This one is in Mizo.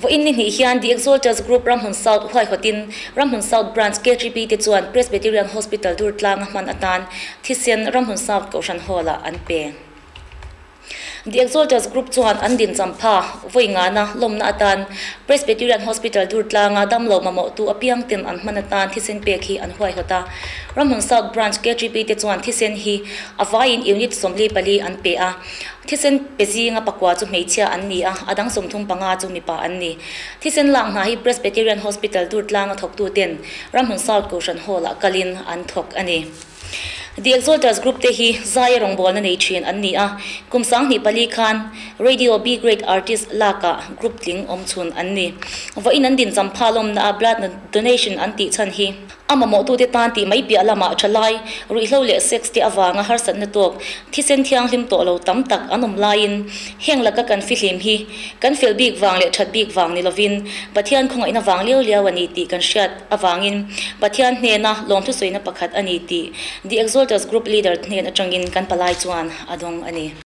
Vawiin ni hnih hian The Exalters Group Ramhmun South huaihawtin Ramhmun South Branch KGP te chuan Presbyterian Hospital Durtlanga hman atan thisen Ramhmun South Kohhran Hall-ah an pe. The Exalters Group chuan an din champha vawi ngana lawmna atan Presbyterian Hospital Durtlanga damlo mamawhtu apiang ten an hman atan thisen pek hi an huaihawt a. Ramhmun South Branch KGP te chuan thisen hi a vaiin unit 44 an pe a. Thisen pe zinga pakua chu hmeichhia an ni a, a dang 35 chu mipa an ni. Thisen lak hna hi Presbyterian Hospital Durtlanga thawktu ten Ramhmun South Kohhran Hall-ah kalin an thawk a ni. The Exalters Group te hi zaia rawngbawlna nei thin an ni a, kum 2004 khan Radio B Grade Artist lakah group tling awm chhun an ni. Vawiin an din champha lawmna a blood donation an tih chhan hi a mamawhtute tan tih mai piah lamah thalai, ruihhlo leh sex te avanga harsatna tawk thisen thianghlim tawh lo tam tak an awm laiin heng laka kan fihlim hi kan fel bik vang leh that bik vang ni lovin Pathian khawngaihna vang liau liau a ni tih kan hriat avangin Pathian hnena lawmthusawiina pakhat a ni tih The Exalters Group Leader hnen atangin kan palai chuan a dawng a ni.